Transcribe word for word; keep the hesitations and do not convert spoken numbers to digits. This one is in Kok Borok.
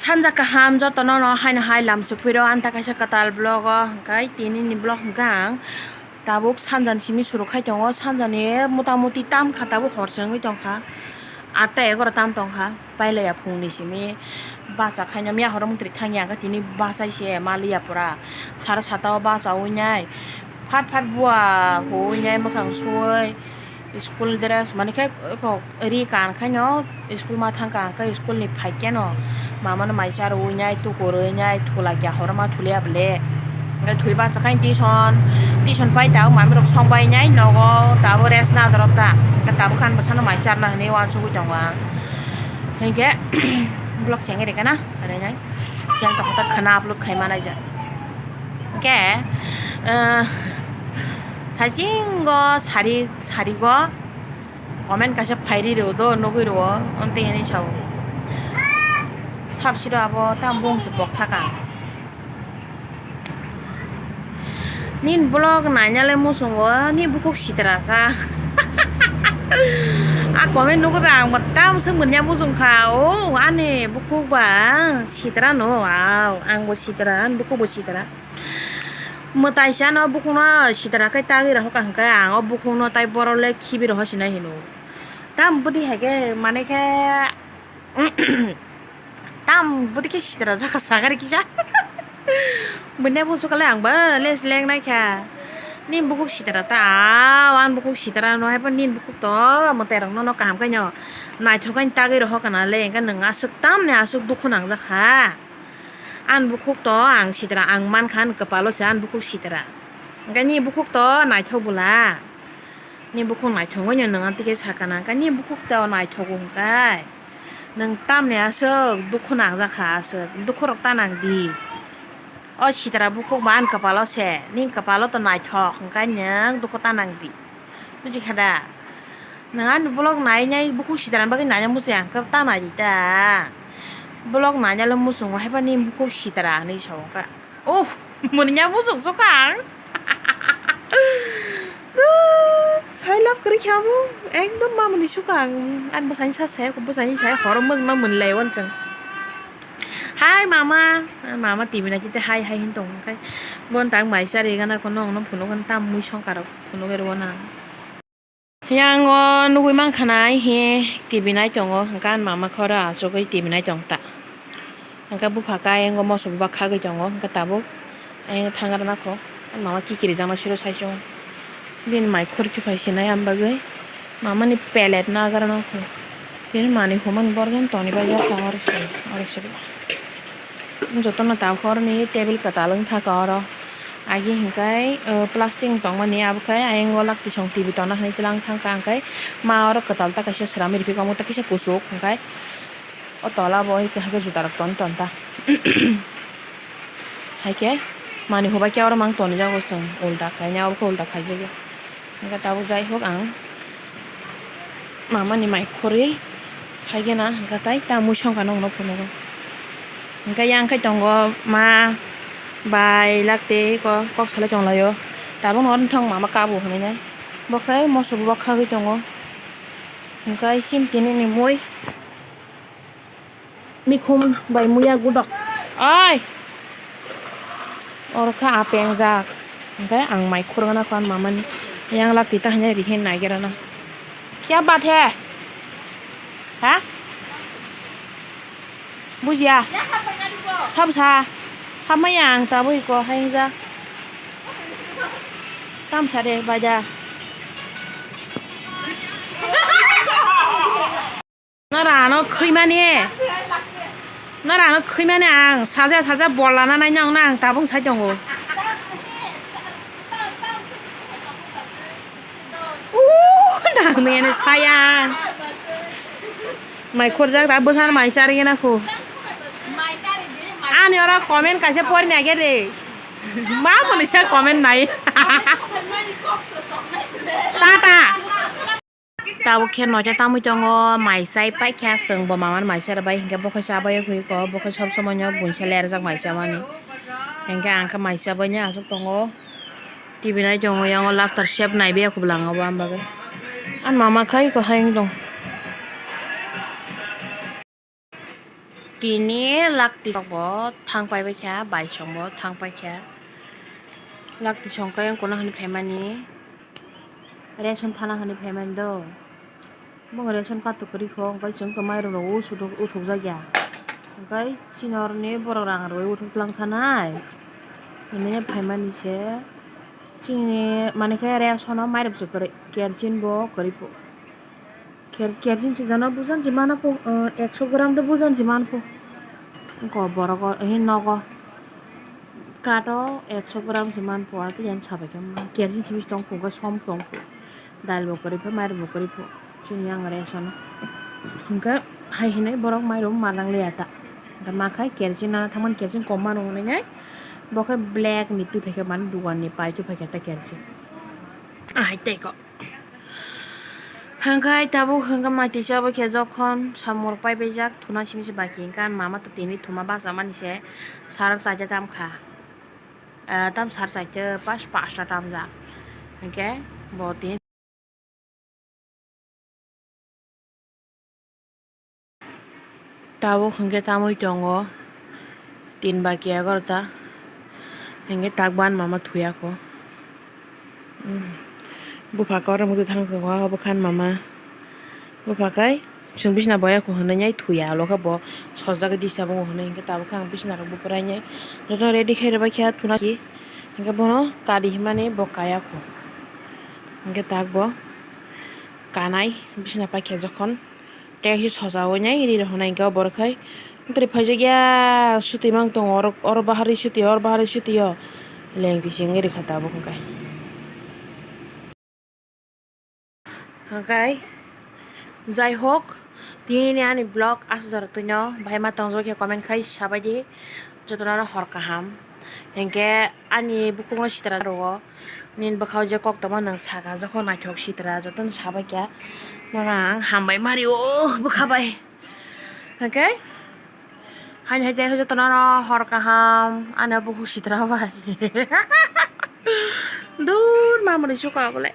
Sanja kaham jotono no haino hai lam sukphi rw ang ta kaisa kwtal vlog o, hwnkhe tini ni vlog hwnkhe ang tabuk sanja ni simi suru khai tongo, sanja ni mota moti tam kha tabuk hor se wngwi tong kha, atta egaroh tam tong kha, pailaiya phung ni simi bacha khai no miya horo mungtri thang ya khe tini bachai se maliya pura saro sata o bacha wi nai phat phat bua hu wi nai mwkhang suwi. School dress mani khe eko ri kan khaino school ma thang kha, hwnkhe school ni phai khe no mama no mai cha rwui nai, tuku rwui nai, thula kya horma thulia bole. Hwnkhe thwi bacha khai tuition, tuition pai ta mami rok song bai nai nogo, tabuk rest na dorok ta, hwnkhe tabuk khan bwsano mai charna hinwi uansugui tongo ang. Hinkhe vlog chengwi rikha na, hinwi nai. Cheng tongkha ta khwna upload khai manai ja. Hwnkhe, eh, thaisingo sari, sarigo comment kaisa phairi rw do, nugui rw, ontwi hinwi sao. Sab siro abo ta bung se pok thaka. Nini vlog naina le muchungo, ni bukhuk sitra kha. A comment nugui ba ang bo tam swk manya muchung kha. O ani bukhuk ba sitra no, wow, ang bo sitra, ani bukhuk bo sitra. Mwtaisa no bukhuk no sitra khe tagwi rohor kha hwnkhe ang o bukhuk no tai borok le khibi rohor sinai hino. Tam bwdwi hai khe mane khe tam bwdwi khe sitra jakha sakari kisa. Bwne busu kale ang ba les leng nai kha. Ni bukhuk sitra ta, a, ani bukhuk sitra no hai pha ni bukhuk to mwtai rok no no kaham khe no naithok khe tagwi rohor kana le, hwnkhe nwng aswk tam ni aswk dukhu nang jak kha. Ani bukhuk to ang sitra, ang man kha ani kwpalo se ani bukhuk sitra. Hwnkhe ni bukhuk to naithok bwla. Ni bukhuk naithok wngwi no nwng amtwi khe sakha na, hwnkhe ni bukhuk to naithok wngkha. Nwng tamni aswk dukhu nangjak kha aswk, dukhu rok ta nang di. O sitra bukhuk ba ani kwpalo se, ni kwpalo to naithok, hwnkhe nwng dukhu ta nang di. Buji kha da? Nwng ani vlog nai nai bukhuk sitra ni bagwi naina muchung ya hwnkhe ta nai di ta. Vlog naina le muchungo, hai phano ni bukhuk sitra hinwi sa o wngkha. Uff, mwnwi ya buchung sukha ang. Sai love kwrwi khe abo ekdom ma mwnwi sukha ang. Ani bwsani sa saya, bwsani saya horo mwnwi ma mwnwi lai o chwng. Hai mama, mama T V nai khe hai hai hin tong khai. Bon tang mai chari gana kono ono phunuk gana tam mui songkarok phunuk ero na. Yang o nugui mankha nai he T V nai tongo, hwnkhe ani mama khe oro achugui T V nai tong ta. Hwnkhe bupha khe ayang o moso bwbak khagwi tongo, hwnkhe tabuk ayang thangra nakho. Ani mama kikiri jakna siro saichung. Bini mai khor kiphai sinai ani bagwi. Mama ni pellet nagra nakho. Bini manwi humani borok toni bai jak tongo oro se, oro se. Jotono tabuk oroni table kwtal wng thaka oro. Agi hinkhe, uh, plastic wng tongmani, abo khe ayang o lak tisong T V tona hinwi tlang thangkha, hwnkhe ma oro kwtal ta kaisa swnamwi rwphikha, omo ta kisa kuchuk, hwnkhe o tola bo hai khe juda rok ton ton ta. Hai khe manwi hubai khe oro mang toni jago chwng ulta khaina, abo khe ulta khaijagwi. Hwnkhe tabuk jai hok ang mamani mai khorwi phaigena hwnkhe tai ta mui songkha nokno phunugo. Hwnkhe yang khe tongo ma bai lak tei kok salai tonglaio. Tabukno oro wngthang mama kabo hinwi nai. Bo khe moso bwbak khagwi tongo. Hwnkhe chini tini ni mui. Mikhum bai muya gudok. Oi. Oro kha apeng jak. Hwnkhe ang mai khurgana kho ani mamani. Yang lak tita hanya rihin naigerana. Kya baat hai? Ha? Bujia. Sab sa. Hamaya ang tabui ko hainja. Tam sa de baja. Nora ano khwimani. Nora ano khwimani ang saja saja bol lana nai nong na ang tabung sai tongo. Uuh, nang ni ano saya. Mai khorjak ta bwsano mai charwi na khu. Ani oro comment kaisa pori nai khe de. Ma mwnwi sa comment nai. Tata. Tabuk khe noita tamui tongo, mai chai paikha chwng bo mamani mai chara bai, hinkhe bo khe chabai hoi kho, bo khe sob somoi no buisa lerjak mai chamani. Hinkhe ang khe mai chabai ni aswk tongo. T V nai tongo, yang o lak tar sep nai be khoblang o, bo ang bagwi. Ani mama khai kho hai wng tong. Tini lakti rok bo thang pai bai kha, bai song bo thang pai kha. Lakti song khe wng kono hwnwi phaimani, ration thana hwnwi phaimani do. Bo ration katok kwrwi kho, hwnkhe chwng tongmani rok uthuk jak ya. Hwnkhe chini oroni borok rang rwui uthuk lang thanai. Hwnwi phaimani se chini, mane khe ration o mairok se kwrwi, kerosene bo kwrwi pho. Ker-, kerosene swijano bujan si mano po, eh, ekso gram de bujan si man po. Wngkha borok o, eh, nogo. Kato ekso gram si man po, ati yan sabai khe man. Kerosene simi tong po, som tong po. Dal bo kwrwi po, mairok bo kwrwi po. Chini yang ration. Hwnkhe hai hinwi borok mairok ma nang liya ta. Da ma khai kerosene nana thangmani kerosene kom mano hwnwi nai. Bo khe black ni twi phai khe mani dugan ni pai twi phai khe ta kerosene. Ahai tei ko. Hwnkhe tabuk hwnkhe mai twi chabwi khe jokhon samung rok pai paijak thuna simi se baki hwnkhe ani mama to tini thuma bachamani se sar chaita tam kha. Ah, tam sar chaita pas pasta tam jak. Hwnkhe bo tini Tabuk hwnkhe tamwi tongo tin baki egarota, hwnkhe tak ban mama thuyakho. Bupha khe oro muitu thang tongo, abo khan mama bupha khe chwng bisna boya kho hwnwi thuya, alo khe bo sojagwi disturb wngo hwnwi, hwnkhe tabuk khe ang bisna rok buprai nai jotono ready khe rwbaikha thuna ki, hwnkhe bono kari hwnmani bo kayakho, hwnkhe tak bo kanai bisna paikha jokhon. Tei sosa o nai ri rok nai hwnkhe o borok khai tei phaijakya swtwi mang tongo, oro bahari swtwi o, oro bahari swtwi o lengtwi se wngwi rwkha tabuk hwnkhe. Hwnkhe jai hok, tini ani vlog aswk jora twino bahai ma tongjak khe comment khai sabai di. Jotono hor kaham. Hinkhe ani bukhukno sitra rwo. Nini bwkhao je kok tongma nwng saka, jokhon naithok sitra jotono sabai kha. Nono ang hambai mari o bwkha bai. Hinkhe haini hai tei jotono hor kaham ani bukhuk sitra bai. Dur mamani chuka gole.